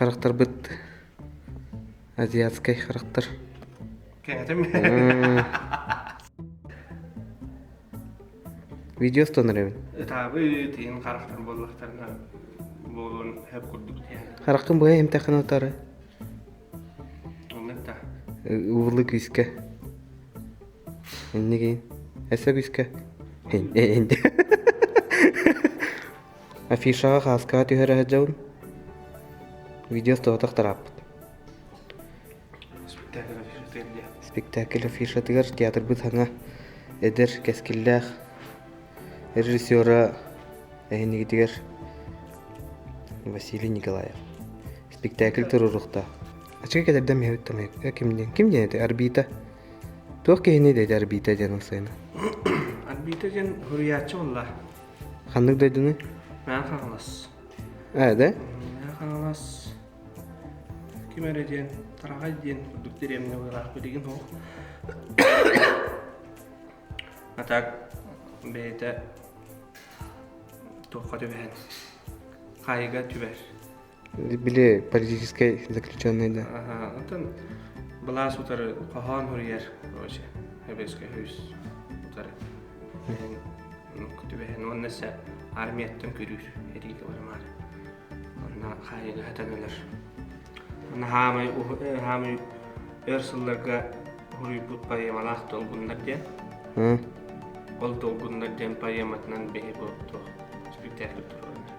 Харахтарбыт азиатскай харахтар. Кэҥэтим. Видео устан эрэбин. Ытаабыт иһин харахтар буоллахтарына буолуон сөп курдук диэн. Хараххын быһа эмтэххин утары. Оннук да. Уурlu күүскэ. Иннигин. Эсэ күүскэ. Афишаҕа хааскаҕа түһэрэ сылдьабын. Видео устубатах тарааппыт. Спектакль афишатыгар диye. Спектакль афишатыгар театрбыт саҥа эдэр кэскиллээх режиссера эһинигитигэр Василий Николаев. Спектакль туруоруохтаах. Ачыгы кэтэрдэн иһэбит тамайык. Ким диэн? Ким диэн этэй? Арбита. Туох киһини дэтэ Арбита диэн ылсайна? Арбита диэн суруйааччы буолла. Ханнык дойдуну? Мэҥэ Хаҥалас. Ээ да? Мэҥэ Хаҥалас ким эрэ диэн Тараҕай диэн курдук дэриэбинэ быһыылаах билигин суох. А так бэйэтэ туохха түбэһэн хаайыыга түбэр. Били политическай заключенный да. Аха, оттон былаас утары хоһоон суруйар, короче, Сэбиэскэй Союз утары. Түбэһэн уонна өссө армияттан күрүүр эриигэ барымаары. Онно хаайыыга сытан өлөр. Онно хаамай хаамай өр сылларга суруйбут поэмалаах Долгуннар диэн. Ол Долгуннар диэн поэматынан биһи бу туох спектакль туруорунар.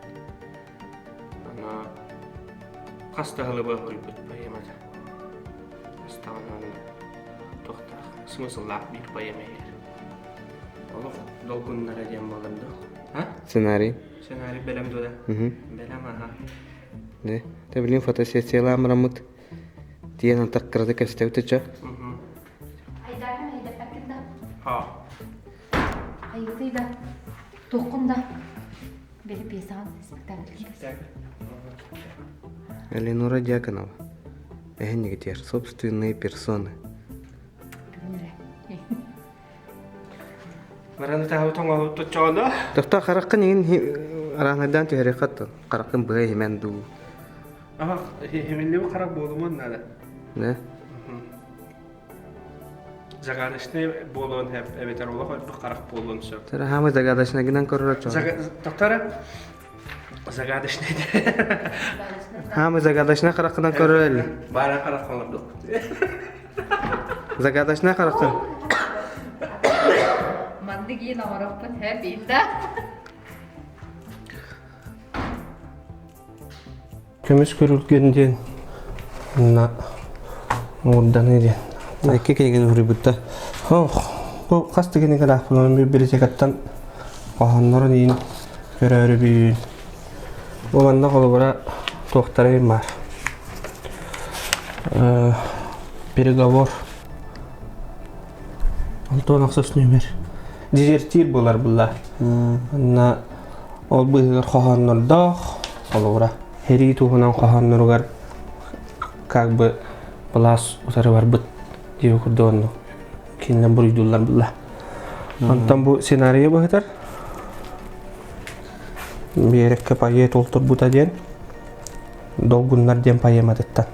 Аны хас да сылы суруйбут поэмата. Астаҕына туохтаах смысллаах биир поэма иһэр. Олох долгуннара диэн буолар дуо? А? Сценарий. Сценарий бэлэм дуо да? Бэлэм аха. Да. Тэ билин фотосессиялаан бараммыт тиэн антах кырата кэпсэтэбит өчө. Айдаарын айдаппаккын да? Ха. Айгытый да? Туоххун да? Били пьесаҕын спектакль. Элеонора Дьяконова. Эһэннигитигэр собственные персоны. Баран ытаһабыт оҥоһут оччоҕуна. Тохтоо хараххын иҥин араанайдаан түһэриэххэ оттон. Хараххын быһа иһимэн дуу. Аха, химиллибит харах буолумуон наада. Да? Загадочный буолуон сөп, эбэтэр олох элбэх харах буолуон сөп. Тара хаамай загадочный гынан көрөр оччоҕо. Доктора загадочный Хаамай загадочный хараххынан көрөр элли. Баара харах олордук. Загадочный хараххын. Маннык иин оҥорохпун сөп да. Көмүс күрүлгэн диэн на муурданыы диэн. Икки кинигини суруйбутта. Ох, бу хас да кинигэлээхпин библиотекаттан хоһооннорун иин көрөөрү бүүн. Бу манна холобура туохтара баар. Переговор. Антон ахсыс нүмер. Дезертир буолар булла. Онно ол быыһыгар хоһооннордоох, холобура, сэрии туһунан хоһоонноругар как бы былаас утары барбыт диэби курдук оннук кинилэр буруйдууллар булла. Онтон бу сценарийы быһытар Биэрэккэ поэт олтурбута диэн Долгуннар диэн поэматыттан.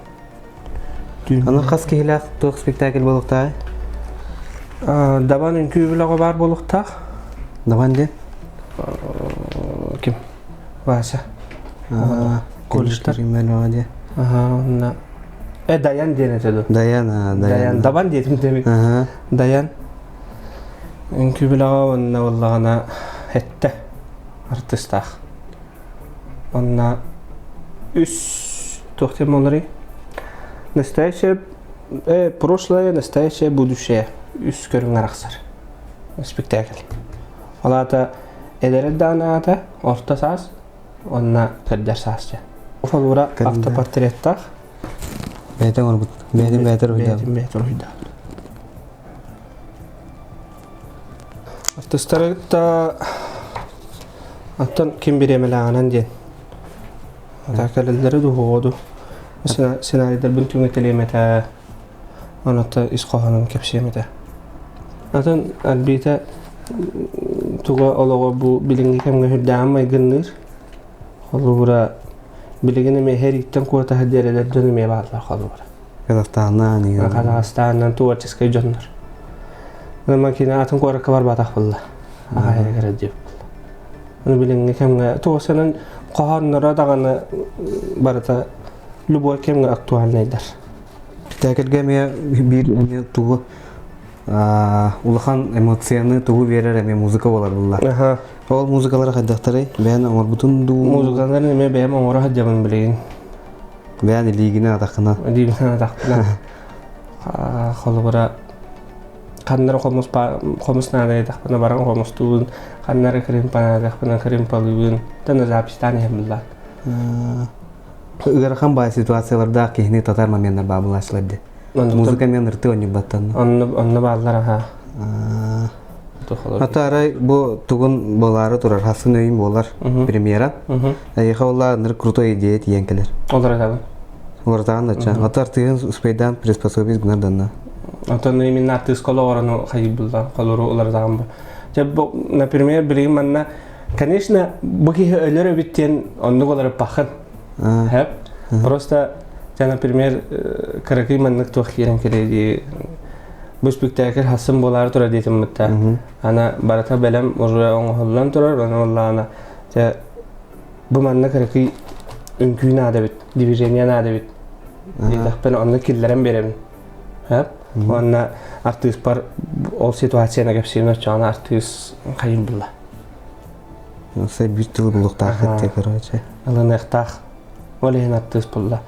Аны хас киһилээх туох спектакль буолуохтааҕый? Дабан үҥкүү бөлөҕө баар буолуохтаах. Дабан диэн? Ким? Вася. Колледжтар. Онно Даян диэн этэ дуо? Даян, Даян. Дабан диэтим дэмик. Даян. Үҥкүү бөлөҕө уонна буоллаҕына эттэ артыстаах. Онно үс туох диэн буоларый? Настоящее прошлое, настоящее, будущее үс көрүҥ арахсар спектакль. Ол аата эдэр эрдэҕинэ аата орто саас уонна кырдьар саас дьэ. Холобура автопортреттаах. Бэйэтин оҥорбут. Бэйэтин бэйэтэ уруһуйдаабыт. Бэйэтин бэйэтэ уруһуйдаабыт. Артыстары кытта оттон ким бириэмэлээҕинэн диэн кэлэллэри дуһуоду сценарийдарбын түҥэтэлиэм этэ онуота ис хоһоонун кэпсиэм этэ атын Альбита туга олоҕо бу билиҥҥи кэмҥэ сүрдээҕин майгынныыр холобура. Билигин эмиэ сэрииттэн куота сылдьар эдэр дьон эмиэ бааллар холобура. Казахстанынан Казахстанынан творческай дьоннор. Онон кини атын куоракка барбатах буолла. Аҕа эрэ диэбит буолла. Аны билиҥҥи кэмҥэ туосанан хоһоонноро даҕаны барыта любой кэмҥэ актуальнайдар. Спектакльга эмиэ биир эмиэ тугу улахан эмоцияны тугу биэрэр эмиэ музыка буолар булла. Ол музыкалары хайдахтарый? Бэйэн оҥорбутун дуу? Музыкаларын эмиэ бэйэм оҥоро сылдьабын билигин. Бэйэн илиигинэн атаххына. Илиибинэн атахпына. Холобура ханнары хомус хомус наадайдахпына баран хомустуубун, ханнары кырыымпа наадайдахпына кырыымпалыыбын. Тана записьтаан иһэн буллаан. Ыарахан баай ситуациялардаах киһини татар моменнар баабылааччылар дии. Музыка мен ырты онньубаттан. Онно онно бааллар аха. Ата арай бу тугун болаары турар хасын өйүн буолар премьера. Эйиэхэ олла ыныр крутой идея тиийэн кэлэр. Олоратабын. Олоратаҕын дача. Ата артыыһын успейдаан приспособить гынар данна. Онтон именно артыыс колоҕорону хайыбыллан холору уларытаҕын бу. Дьэ бу, например, билигин манна конечно, бу киһи өлөр эбит диэн оннук олоруппаххын. Хэп. Просто, дьэ, например, кыракый маннык туох киирэн кэлиэ дии бу спектакль хассын буолаары турар диэтим бытта. Ана барыта бэлэм уже оҥоһуллан турар, ону оллаана дьэ бу манна кыракый үҥкүү наада эбит, движение наада эбит диэтэхпинэ онно киллэрэн биэрэбин. Хэп. Уонна артыыспар ол ситуацияны кэпсиирин оччоҕуна артыыс хайын булла. Биир тылы булуохтаах этэ, короче. Ылыныахтаах. Ол иһин артыыс булла.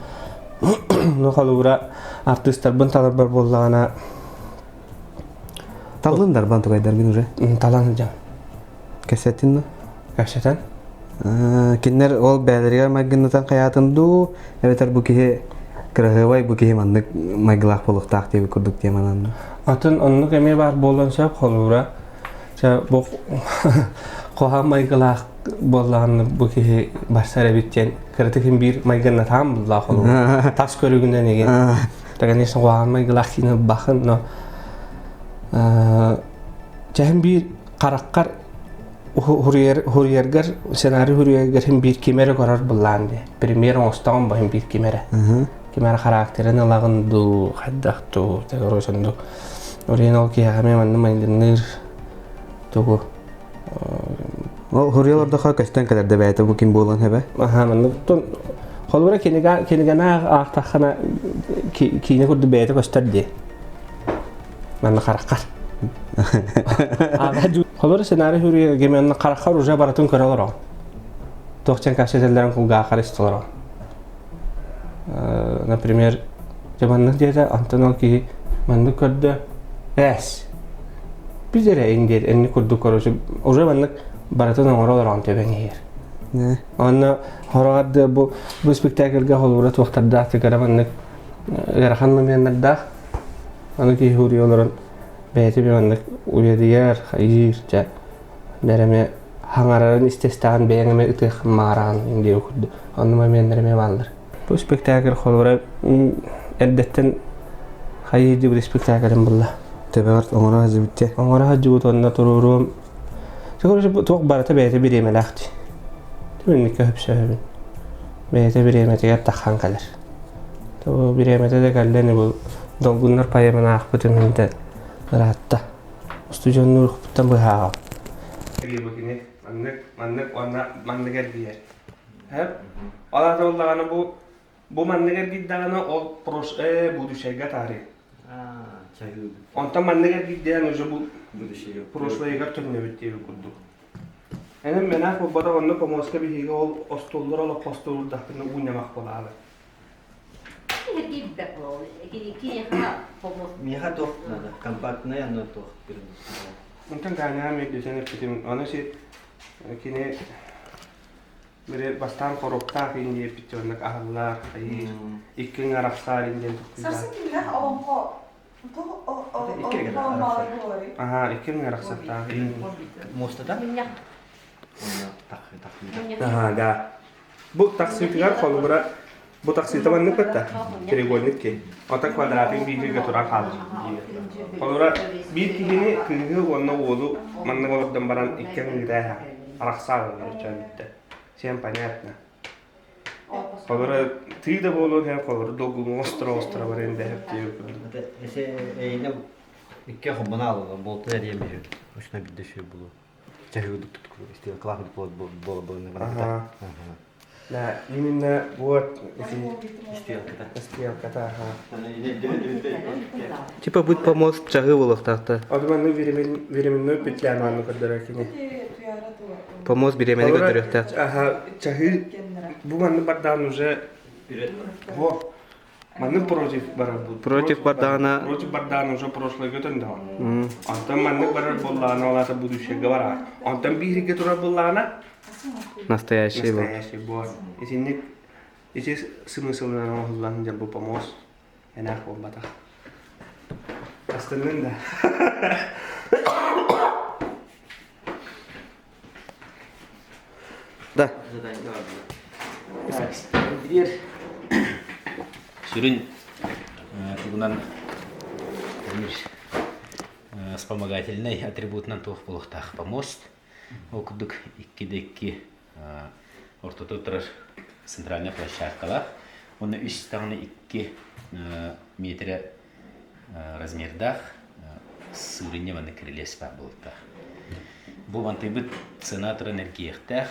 Ну, холобура, артыыстарбын таларбар буоллаҕына... Таллын дарбан тугайдаргын уже? Талан сылдьам. Кэпсэттин ну? Кэпсэтэн. Кинилэр ол бээлэригэр майгыннатан хайаатын дуу, эбэтэр бу киһи кыраһыабай, бу киһи маннык майгылаах буолуохтаах диэбит курдук теманан. Атын оннук эмиэ баар буолуон сөп, холобура, Чэ, бу куһаҕан майгылаах буоллаҕына бу киһи барсар эбит диэн кыратык иһин биир майгыннатаан буллаах холобур. Тас көрүгүнэн игин. Да, конечно, куһаҕан майгылаах киһини ылбахын, но чэһин биир хараххар хуруйаргар сценарий хуруйаргар иһин биир ким эрэ көрөр буллаан дии. Премьер оҥостоҕун бу иһин биир ким эрэ. Ким эрэ характерын ылаҕын дуу, хайдах дуу, короче, дуу. Орин ол киһиэхэ эмиэ манна майгынныыр тугу Ол хуруйа олордохо көстөн кэлэр да бэйэтэ бу ким буолан хэбэ? Аха маннык холобура кинигэ кинигэни аахтаххына киинэ курдук бэйэтэ көстөр дии. Манна хараххар. Холобура сценарий хуруйа геменна хараххар уже барытын көрө олороҕун. Туох кэпсэтэллэрин кулгааххар истэ олороҕун. Например, дьэ маннык диэтэ, онтон ол киһи маннык көрдө, ээс, біз эрэ ин диэт энни курдук короче уже маннык барытын оҥоро олорон төбөҥ иһэр. Онно хороҕор да бу бу спектакльга холобура туохтардаах тыгара маннык ыарахан моменнардаах аны киһи уруйа олорон бэйэтэ би маннык уйадыйар, хайыыр, дьэ бэрэмэ хаҥарарын истэстэҕин бэйэҥ эмэ ытыаххын маараҕын диэн курдук онно моменнар эмиэ бааллар. Бу спектакль холобура эрдэттэн хайыы диэбит спектаклым булла. Төбөҕөр оҥоро сылдьыбыт дии. Оҥоро сылдьыбыт уонна туруоруом. Туох барыта бэйэтэ бириэмэлээх дии. Түмүннүккэ сөпсөһөбүн. Бэйэтэ бириэмэтигэр таххан кэлэр. Бириэмэтэ да кэллэ ини бу долгуннар поэманы аахпытым иһин ыраатта. Устудьуоннуур-хуттан быһааҕым. Кини маннык, маннык уонна маннык эргийэр. Ол аата буоллаҕына бу бу маннык эргийдэҕинэ ол прошлое будущайга таарыйар. Онтон маннык эргийдээн уже бу прошлойыгар төннөбүт диэбит курдук. Энэн мэнээх буолбатах онно помоска биһиги ол остуоллар олоххо остуолурдахпына уу ньамах буолаалы. Миэхэ туох надо? Компактнай анна туох Онтон Ганяҕа өйдөтөн эппитим, аны си кини били бастаан хоруоптаах иин диэппит оннук аһыллар, хайыыр, икки арахсаар иин диэн толкуйдаах. Сарсын кимнээх олоҥхо Икки Аха, икки арахсаттаах иин. Муостата? Аха, да. Бу тахсыытыгар холобура бу тахсыыта маннык бытта треугольник киһи. Ота квадратын бииргэ туран хаалар. Холобура биир киһини кыыһы уонна уолу маннык олордон баран икки аҥыытаа арахсааллар бүттэ. Всем понятно. Холоро тыы да буолуон һэ холоро долгуну остро-остро баран дэһэп диэбит курдук. Эсе эйне икки хоммуна алалар болтун эрийэн биһи ушна бидде шүй булу. Чаһы класс бол бол Ага. Да, именно вот эти стрелката, ага. Типа будет помост чаһы буолуохтаахта. Ол манны временной петля манны көрдөрөр кини. Помост бириэмэни көрдөрүөхтээх. Ага, чаһы бу манны бардаан уже во манны против барар бу. Против бардаана Против бардаана уже прошлое көтөн да. Онтон маннык барар буоллаана олата будущее барар. Онтон бииргэ турар буоллаана настоящий был. настоящий бор. Итинник ити смыслынан оҥоһуллан дьэ бу помост Энаах буолбатах. Астыннын да. Да. Сүрүн тугунан вспомогательный атрибутынан туох буолуохтаах помост. Ол курдук икки да икки ортото турар центральная площадкалаах. Уонна үс даҕаны икки метрэ размердаах сыырынньа манна кирилиэс баар буолуохтаах. Бу мантыйбыт цена туран эргийиэхтээх.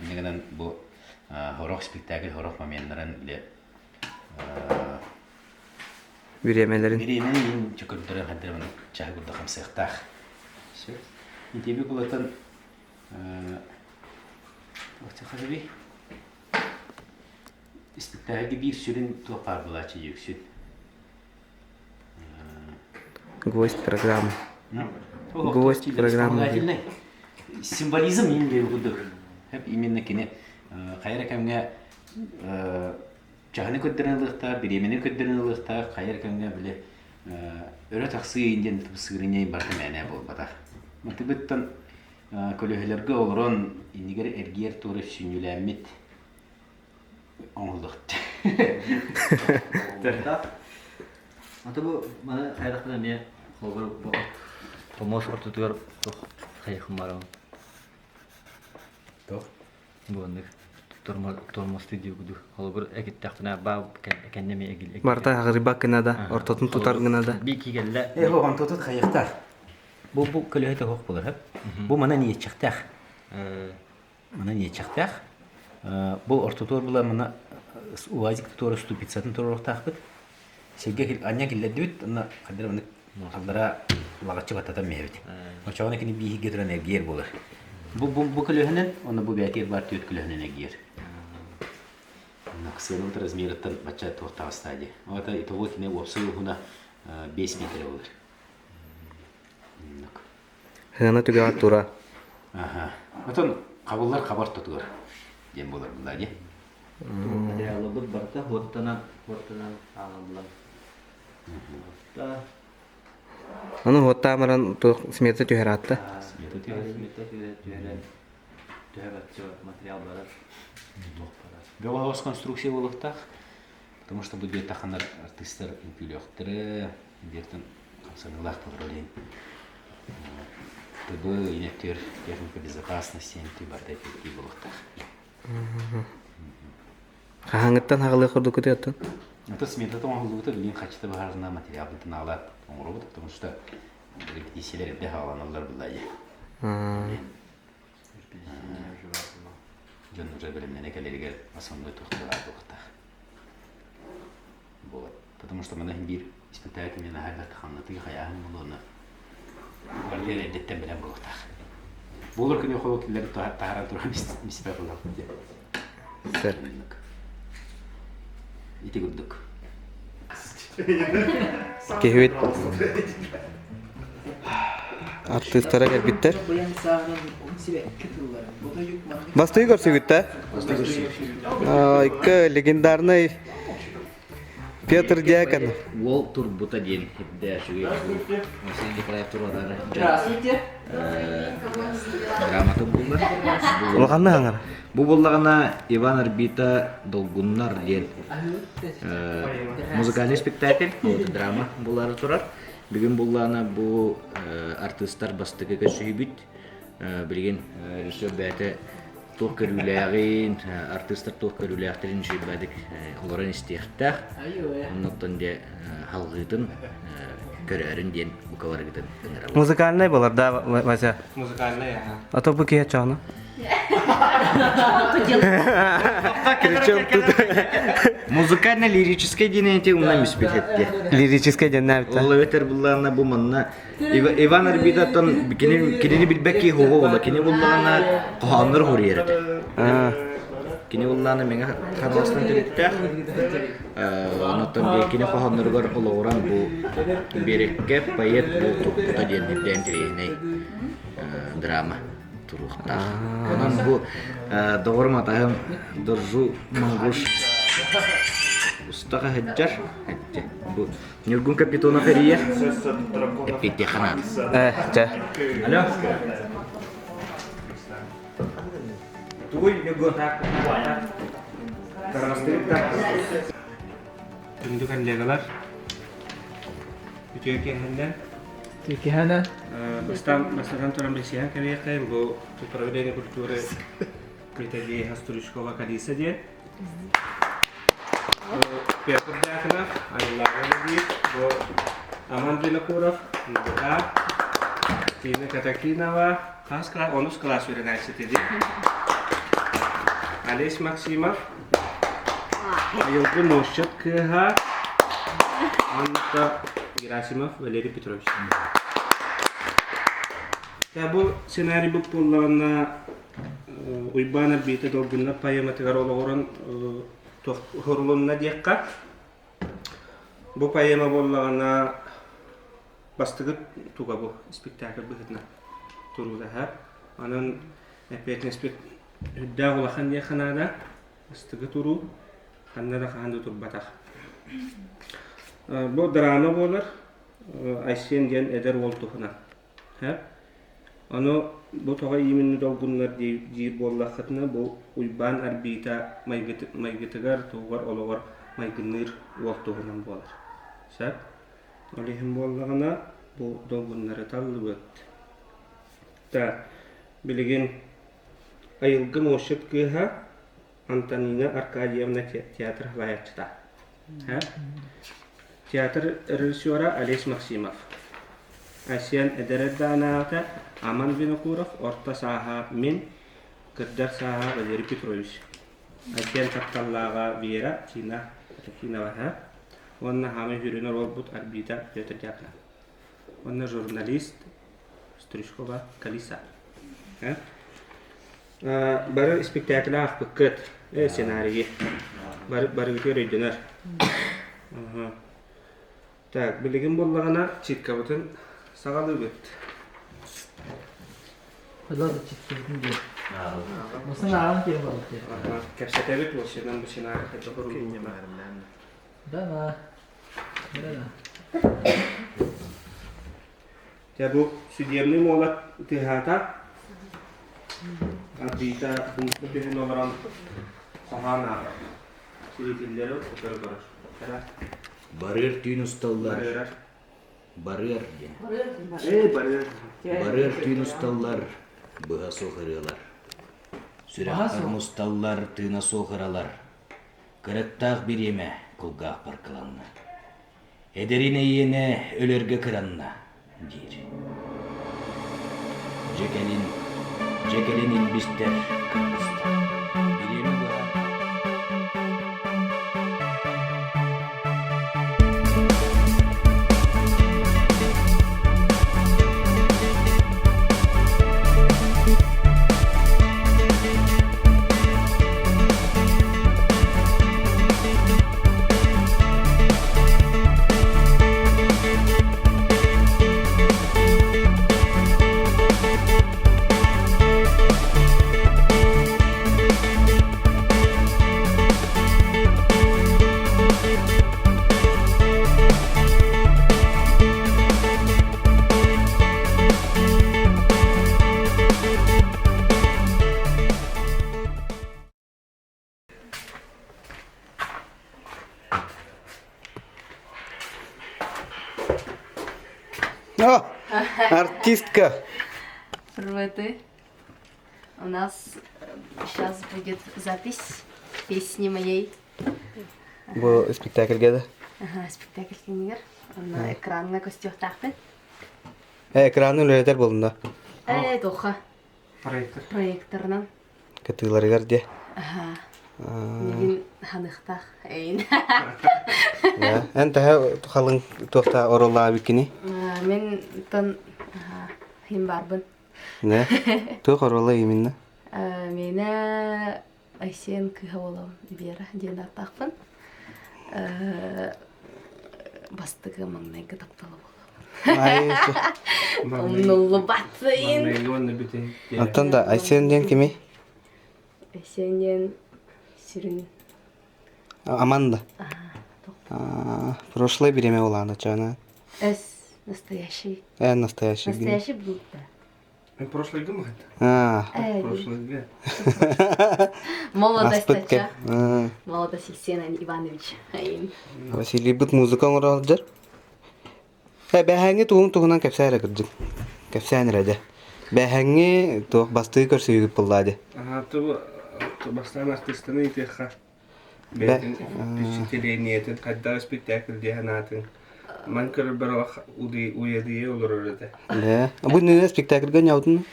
Инньэ гынан бу сорох спектакль сорох моменнарын бile Бириэмэлэрин. Бириэмэни иин чөкөрдөрөн хаддара маны чаһы курдук хамсыахтаах. Все. Итиби кулатан Хасаби испиктээги биир сүрүн туох баар буолааччы дьүксүн. Гвоздь программы. Гвоздь программы. Символизм иин диэн курдук. Именно кини хайа эрэ кэмҥэ чаһыны көрдөрөн ылыахтаах, бириэмэни көрдөрөн ылыахтаах, хайа эрэ кэмҥэ били өрө тахсыы диэн сыырынньай барыта мээнэ буолбатах. Мантыбыттан көлөһөлөргө олорон иннигэр эргиэр туора сүнньүлээммит оҥоһуллуохт. Ата бу маны хайдахтан эмиэ холобур бу помост ортотугар туох хайыхым барабын. Туох? Бу оннук тормозтуу дии курдук. Холобур экиттэхпинэ баа кэннэ эмиэ эгил Барыта аҕырыйбак гына да, ортотун тутар гына да. Бии кигэллэ. Э, ортотун хайыхтаах. Бу бу көлөһө тоһох буолар. Бу манан иэччэхтээх. Манан иэччэхтээх. Бу ортотугар була мана УАЗик туора ступицатын туруохтаахпыт. Сиргэ анньа киллэрдибит, онно хаддара маннык аллара лаҕаччы баттатан биэрэбит. Оччоҕуна кини бииһигэ туран эргийэр буолар. Бу бу бу көлөһөнөн, онно бу бээтиэр баар түөрт көлөһөнөн эргийэр. Сыанабыт размерыттан бачча туох таҕыста дии. Ол итого кини уопсай уһуна 5 метр буолар. Сыана түгэҕэр тура. Аха. Отон хабыллар хабар тотугар диэн буолар булла дии. Материалларбыт барыта хуоттанан хуоттанан ааҕыллан. Аны хуоттаан баран туох смета түһэр аатта? Смета түһэр. Смета түһэрэн төһө бачча материал барар, туох барар. Бөҕө конструкция буолуохтаах. Потому что бу диэтэххинэ артыыстар үҥкүүлүөхтэрэ, биэртэн хамсаныылаах буолар диэн ТБ инэктиэр техника безопасности барыта эппиэттиир буолуохтаах. Хаһааҥҥыттан хаҕылыах курдуккутуй оттон? Это смета оҥоһуллубута билигин хаччыта баһаарына материалбытын аҕалаат оҥоробут, потому что репетициялар эрдэ хааланаллар булла Дьон уже бэлэмнэнэ кэлэригэр основной туохталаах буолуохтаах. Вот. Потому что мана биир испытатель мен аһар ханнатыы хайааһын буолуона барыта эрдэттэн бэлэм буолуохтаах. Буолар күнү холу киллэр таһааран туран миспэ буолар диэн. Сэр. Ити курдук. Киһибит артыыстара кэлбиттэр. Бастыы көрсүгүттэ. Икки легендарный Петр Дьяконов. Уол турбута диэн ирдээ үчүгэй Василий Николаев туруорар. Здравствуйте. Грамота буллар. Улаханна хаҥар. Бу буллаҕына Иван Арбита Долгуннар диэн музыкальный спектакль, драма булары турар. Бүгүн буллаана бу артыыстар бастакы көрсүһүүбүт. Билигин режиссер бэйэтэ. туох көрүүлээҕин, артыыстар туох көрүүлээхтэрин үчүгэйдик олорон истиэхтээх. Оннуттан дьэ халҕыытын көрөөрүн диэн букаларгытын ыҥырабыт. Музыкальный болар да, Вася? Музыкальный, ага. А то бу киһи чаҕына. Причем тут Музыкально-лирическэй диэн эти умна миспит этти. Лирическэй диэн нээбит. Ол эбэтэр буллаана бу манна Иван Арбитаттан кинини билбэт киһи хоҕо була. Кини буллаана хоһооннор хоруйар этэ. Кини буллаана мэҥэ ханаластан төрүттээх. Онтон кини хоһоонноругар олоҕуран бу биэрэккэ поэт бу туппута диэн үрдээн интэриэһинэй драма туруохтаах. Онон бу доҕорум атаһым Доржу Монгуш устаха сылдьар. Бу Ньургун Капитонов эрийэр. Эппиэттиэххэ наада. Э, чэ. Алло. Тугуй Ньургун? Тараҕастыгыт да. Күндү коллегалар, үтүө киэһэннэн. Үтүө киэһэнэн. Бастаан бастатан туран билсиһэн кэлиэххэйин бу управление культуры Виталий Стручкова Калиса диэн. Петр Дьяконов, Айыллааҕы үлэлиир, бу Аман Винокуров, НБК, Тина Катакинова, хас класс, онус класс үөрэнээччитэ дии. Олесь Максимов, Айылгы Муосчут кыыһа, Анна Герасимов Валерий Петрович. Бу сценарий бу буоллаҕына Уйбаан Арбита Долгуннар поэматыгар олоҕуран уһурулунна диэххэ. Бу поэма буоллаҕына бастакы туга бу спектакль быһыытынан туруулаһар. Онон эппиэтинэспит үрдээх улахан диэххэ наада. Бастакы туруу ханна да хаһан да турбатах. Бу драма буолар. Айсен диэн эдэр уол туһунан. Ону бу тоҕо ииминни долгуннар диир буоллаххытына, бу Уйбаан Арбита майгытыгар, туһугар, олоҕор майгынныыр уол туһунан буолар. Сөп? Ол иһин буоллаҕына, бу долгуннары таллыбыт. Так, билигин Айылгы Муосчут кыыһа Антонина Аркадьевна театр салайааччыта. Театр режиссера Олесь Максимов. Айсен эдэр эрдэҕинээҕитэ Аман Винокуров орто сааһа мин, кырдьар сааһа Валерий Петрович. Айсен тапталлааҕа Вера Тина Такинова уонна хаамай хүрүнэр уолбут Арбита Петр Дьяконов. Уонна журналист Стручкова Калиса. Бары испиктээкили аахпыккыт, сценарийы. Бары барыгытыгар өйдөнөр. Так, билигин буоллаҕына читкабытын саҕалыыбыт. Хадал да читкабытын диэн. Мусын ааҕан киһи буолбут диэн. Кэпсэтэбит уосинан бу сценарий хайдах Да, да. Да, да. Дьэ бу судебный молот тыаһаата. Арбита пункта түһэн олорон хоһоон ааҕар. Свидетеллэри утары көрөр. Барыар түүн усталлар. Барыар диэн. Ээ, барыар. Барыар түүн усталлар, быһа суох ырыалар. Сүрэхтэр мусталлар, тыына суох ыралар. Кырыктаах бириэмэ кулгаахпар кыланна. Эдэрин эйиэнэ өлөргө кыранна, диир. Дьэ кэлин, дьэ кэлин илбистэр, кыргыстар. Бириэмэ быһа О, артистка! Рвете. У нас... Сейчас будет запись песни моей. Бу спектакльге да? Ага, спектакль кэннигэр. Онно экраҥҥа көстүөхтаахпын. Э, экраны үлэлэтэр буолунна. Э, туохха? Проектор. Проекторынан. Кытыыларыгар диэ. Аха. Мигин ханыхтаах эйин. Эн төһө халыҥ туохта ороллаабыккини? Мен тон хим барбын. Не? Туох оруола именно? Миэнэ Айсен кыыһа буолабын Вера диэн ааттаахпын. Бастакы маҥнайгы таптала буолабын. Умнуллубат сайын. Оттон да Айсен диэн кимий? Айсен диэн сүрүн Аманда. Прошлое время улаана чана. Эс настоящий. Э, настоящий. Настоящий блуд, да. Прошлый год А. Прошлый год. Молодость ача. Молодость Елсен Иванович. Василий быт музыка оҥоролдор. Э, бэһээҥҥи туһун туһунан кэпсээ эрэ кырдьык. Кэпсээн эрэ дьэ. Бэһээҥҥи туох бастыы көрсүһүүгүт буоллаа дии. Аха, ту бастаан артыыстаны ыытыахха. Бэйэтин впечатлениетин хайдах спектакль дии санаатын. Ман көрөрбөр олох уйадыйа олорор этэ. Ээ, бу иннинэ спектакльга ньаутун?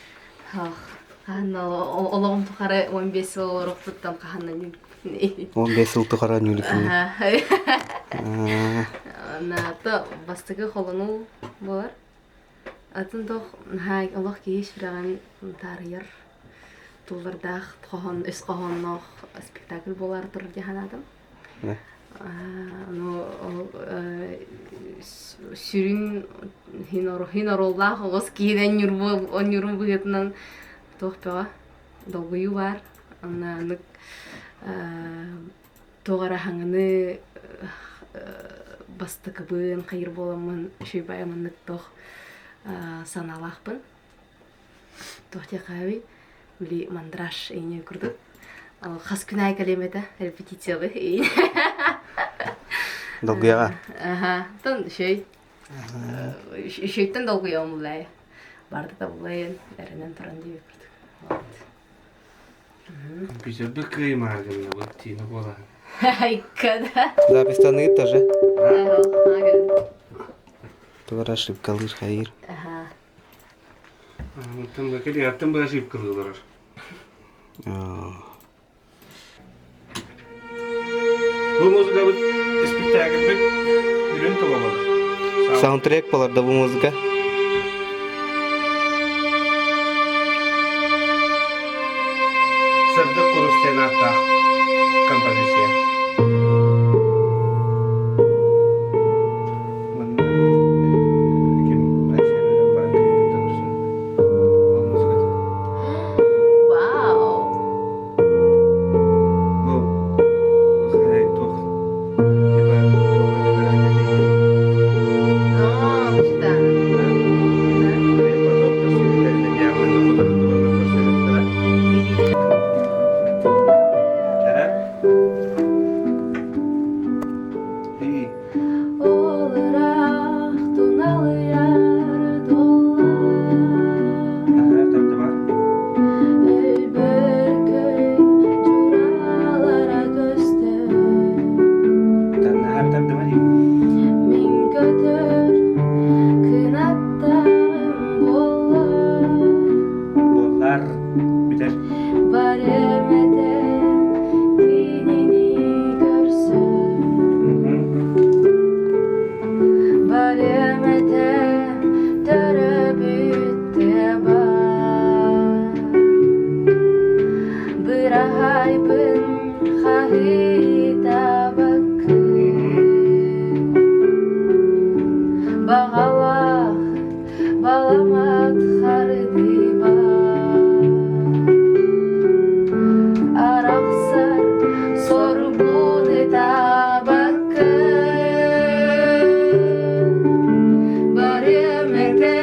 Хаһан олоҕум тухары 15 сыл олорохпуттан хаһан 15 сыл тухары ньүүлүкүн. Наата бастакы холонуу буолар. Атын тох наһаа олох киһи сүрэҕин таарыйар тыллардаах хоһоон өс хоһоонноох спектакль буолаары турар дии санаатым. Ну сүрүн хин оруоллаах оҕус киһинэн ньурбу быһыытынан туох бөҕө долгуйуу баар. Онно анык туох эрэ хаҥаны бастакыбын хайыр буоламмын үчүгэй маннык туох санаалаахпын. Туох диэхээбий били мандраж иини курдук. Хас күн аайы кэлиэм этэ репетициялыы иин. Долгуйаҕа? Аха, тон үчүгэй. Үчүгэйтэн долгуйабын буллаайа. Барыта табыллайын, эрэнэн туран диэбит курдук. Вот. Бүсөрбө кыймаар гынна бу тиина буолаһын. Айкада. Запистаныгыт тоже. Тугар ошибкалыыр хайыр. Ага. Аттан ба кели аттан ба ошибкалыылар. Бу музыкабыт спектакльбит үрүн тула болар. Саундтрек болар да бу музыка. Сырдык курус диэн ааттаах композиция. Манна ким Айсен баран кытта көрсүн. Ол музыката. Вау! Бу хай туох типа туох Аа, читаю. Ол ыраах туналыйар доллар Өлбөркөй дьуралара көстөр Мин көтөр кынаттаҕым буоллар Барым этэ кинини көрсөр Барым этэ төрөбүт тыабар Быраһайбын хаһыытаабаккын Баҕалаах баламат хардыба Арахсар сорбун ытаабаккын Барыам этэ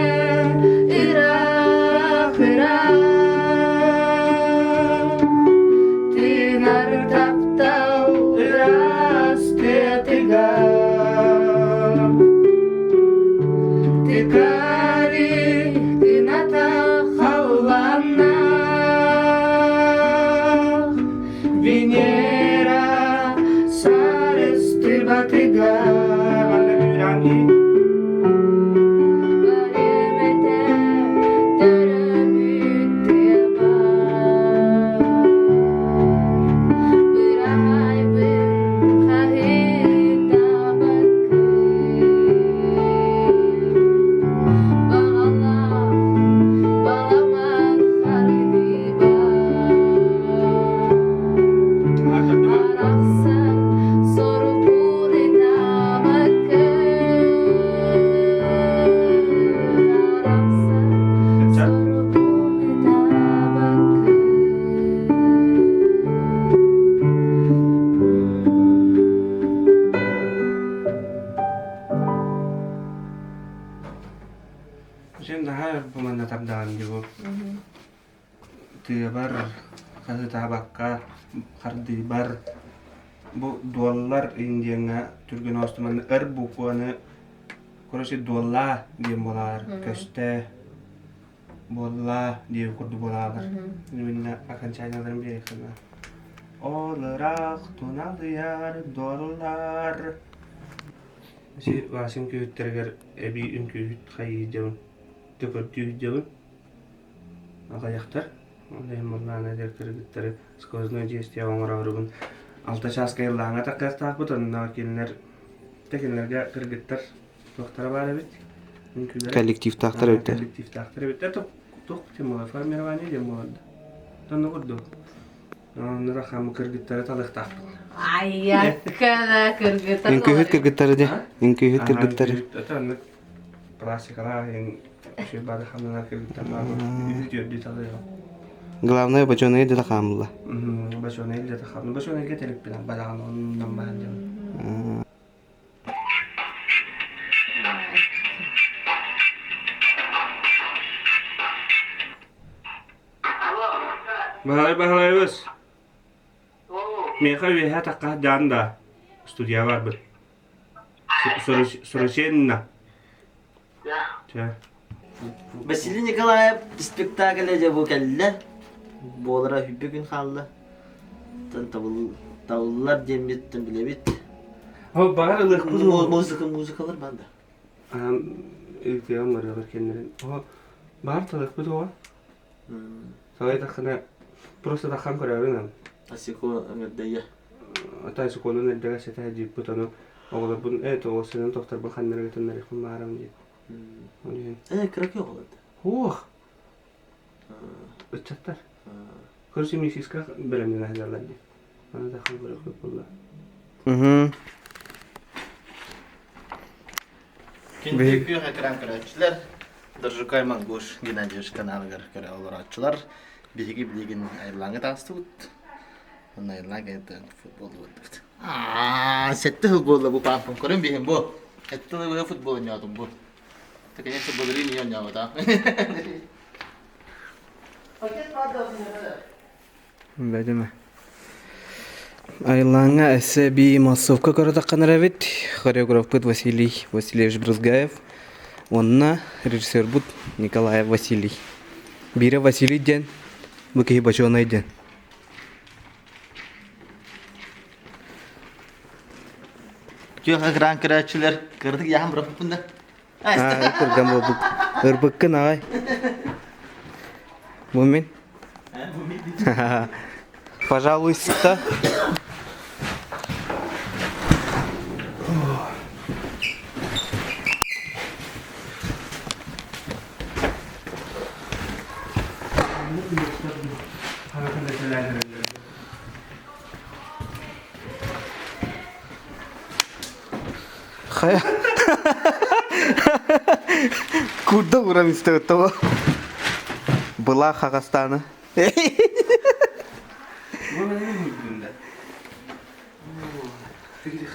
ыраах ыраах Тыынар таптал ыраас тыатыгар Тыкары кыната халланна. Дьыбатыгар манна күүрээн дии. Барыам этэ төрөөбүт тыабар Быраҕайбын хаһыытаабаккын Баҕалаах баламат хардыыбар Арахсар сорукпун ытаабаккын Арахсар сорукпун ытаабаккын Дьэ наһаа өр бу манна тардаҕын дии бу. Тыабар хаһыытаабакка хардыыбар бу дуоллар индиаҥҥа түргэн оостуманы өр букваны короче дуоллаа диэн буолаар көстө буоллаа диэбит курдук буолаалар именно окончаниеларын биэриэххэ ол ыраах туналыйар дуоллар Вася үҥкүүһүттэригэр эбии үҥкүүһүт хайыы дьабын төкөрдүү дьабын аҕыйахтар. Ол иһин мурнаан эдэр кыргыттары сквозное действие оҥороорубун алта чааска ыллааҥҥа таххыахтаахпыт онно кинилэр кинилэргэ кыргыттар туохтара баар эбит үҥкүүлэрэ Коллективтаахтар эбиттэр. Коллективтаахтар эбиттэр туох тем формирование диэн буолар да. Онно курдук. Онно да хам кыргыттары талыахтаахпыт. Айаккана кыргыттар. Үҥкүүһүт кыргыттары де. Үҥкүүһүт кыргыттары. Это оннук классикалаах үчүгэй бары хамнанар кыргыттар баар үһү түөрдүү талыаҕым. Главное бочонайы да хаамылла. Бочонайы да хаамылла. Бочонайга телеппин бараҕан оннан баһан дьон. Баһылай Баһылайбыс, миэхэ үөһэ тахха дьаан да студия барбыт. Сороченна. Чэ. Василий Николаев спектакле дьэ бу кэллэ. Буолара үһү күн хаалла. Табыллар диэммиттэн билэбит. Баҕар ылыахпыт Музыка музыкалар банда. Ыытыам ырыалар кэннэрин. Баар талыахпыт оҕо. Салай таххына просто таххан көрөөрүн Асико ыҥырдайа. Ата Асиконун эрдэгэ сэтэ дьииппит ону оҕолорбун ээ тоҕосунан тохторбун ханнарыга тыннарыахпын баарам диэн. Ол иһин. Ээ кыракый оҕолорда. Ох! Ыччаттар. Короче, миссиска бэлэмнэнэ сылдьаллар дии. Аны таххан көрүөхпүт буолла. Күндү күөх экран көрөөччүлэр, Доржукай Монгуш Геннадьевич каналыгар көрө олорооччулар. Биһиги билигин Айыллааҥҥа таҕыстыбыт. Онно Айыллаан кэнниттэн футбол буолбут. Аа, сэттэ сыл буолла бу паапам. Көрөн биһин бу. Сэттэ сыл быһа футбол оонньоотум бу. Конечно, былырыын ийэ оонньообута. Бэдимэ. Айыллааҥҥа өссө эбии массовка көрө эбит. Хореографпыт Василий Васильевич Брызгаев уонна режиссербут Николаев Василий. Биирэ Василий диэн, бу киһи бочуонай диэн. Күөх экран көрөөччүлэр кыратык яһан бырахпыппын да. Кырган буолбут. Ырбыккын аҕай. Бу мин. Пожалуйста. Хайа. Курда урам истэбит Была Хагастана.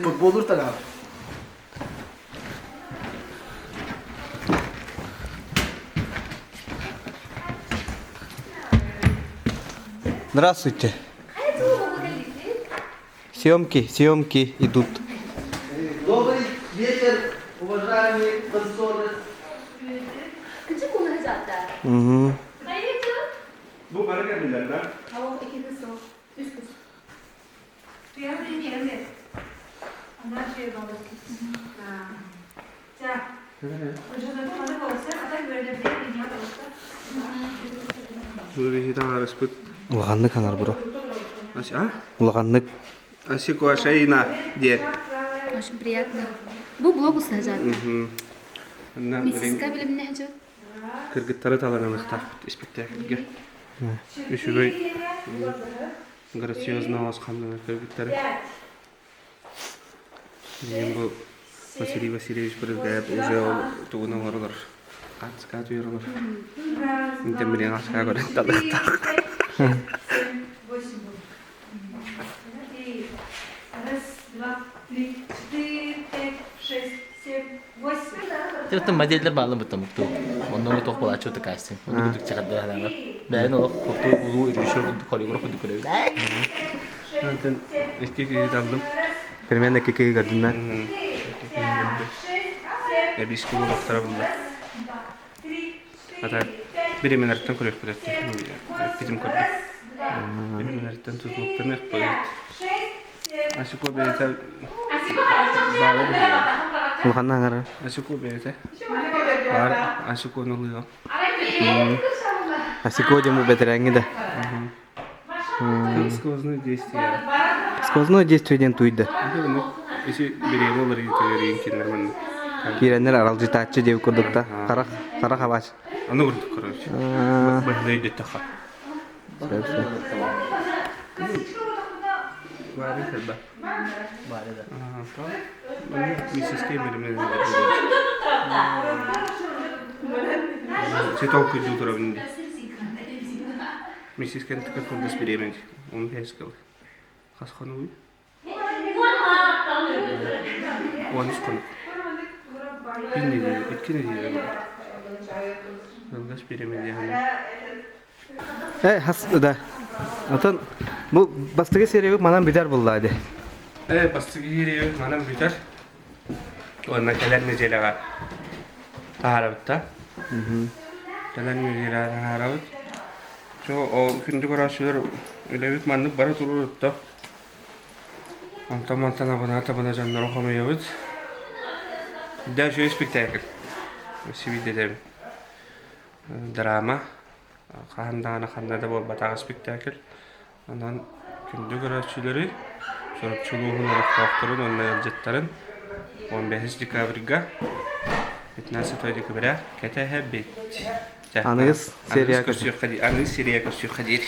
Футболур таҥаһа. Здравствуйте. Съемки, съемки идут. Добрый вечер, уважаемые танцоры. Угу. Бу бары кэллилэр да? Таҥарыспыт. Улаханнык анар бро. Улаханнык. Асико Шаина диэн. Очень приятно. Бу блог устажат. Миссиска билимнэ жот. Кыргыттары талан ылыахтаахпыт испэктээкилгэ. Үчүгэй грациозно оосханнанар кыргыттары. Билигин бу Василий Васильевич Брызгаев уже ол тугун оҥоролор, хаартыскаҕа түһэр олор. Интэн билигин хаартыскаҕа көрөн талыахтаах. Тиртэн модельдер бааллар быттан мукту. Онно туох буолааччы ытык кастинг. Онно кудук чахарда ханаҕар. Бэйэн олох хоту улуу режиссер курдук хореограф курдук көрөбүт. Онтон икки киһи таллым. Примерно икки киһи көрдүм Эбиски буолуохтара булла. Ата бирименэртэн көрүөхпүт этэ. Эппитим көрдүм. Бирименэртэн тутулуктаныах буолбут. Асико бэйэтэ баара быһыылаах. Улаханна аҥара. Асико бэйэтэ. Баар Асикону ылыам. Асико диэн бу бэтэрээҥҥи да. Сквозное действие. Сквозное действие диэн туйда. Ити бириэмэ уларыйыытыгар иин маннык. Киирэннэр аралдьытааччы диэбит курдукта. Харах харах абаач. Аны курдук короче. Быһыны өйдөттөххө. Сөп сөп. Баары кэлбэ. Баары да. Миссис Кэмермен. Сетол күйдүү турабын дии. Миссис Кентика кылгас бириэмэ 15 кыл. Хас хонугуй? 13 хонук. Бир неделя, икки неделя бар. Кылгас бириэмэ диэхинэ. Э, хас да. Отон бу бастакы сериябыт манан бүтэр булла ди. Э, бастакы сериябыт манан бүтэр. Уонна кэлэр неделяҕа таһаарабыт да. Кэлэр неделяҕа таһаарабыт. Чо, ол күндү көрөөччүлэр үлэбит маннык бара турурутта. Онтон мантан абына-табына дьоннору хомуйабыт. Да, үчүгэй спектакль. Сибиидэтэбин. Драма. Хаһан даҕаны ханна да буолбатах спектакль. Онон күндү көрөөччүлэри, Чурапчы улууһун олохтоохторун уонна ыалдьыттарын 15 декабрьга 15 декабря кэтэһэбит. Аныгыс серия көрсүөххэ аныгыс серия көрсүөххэ диир.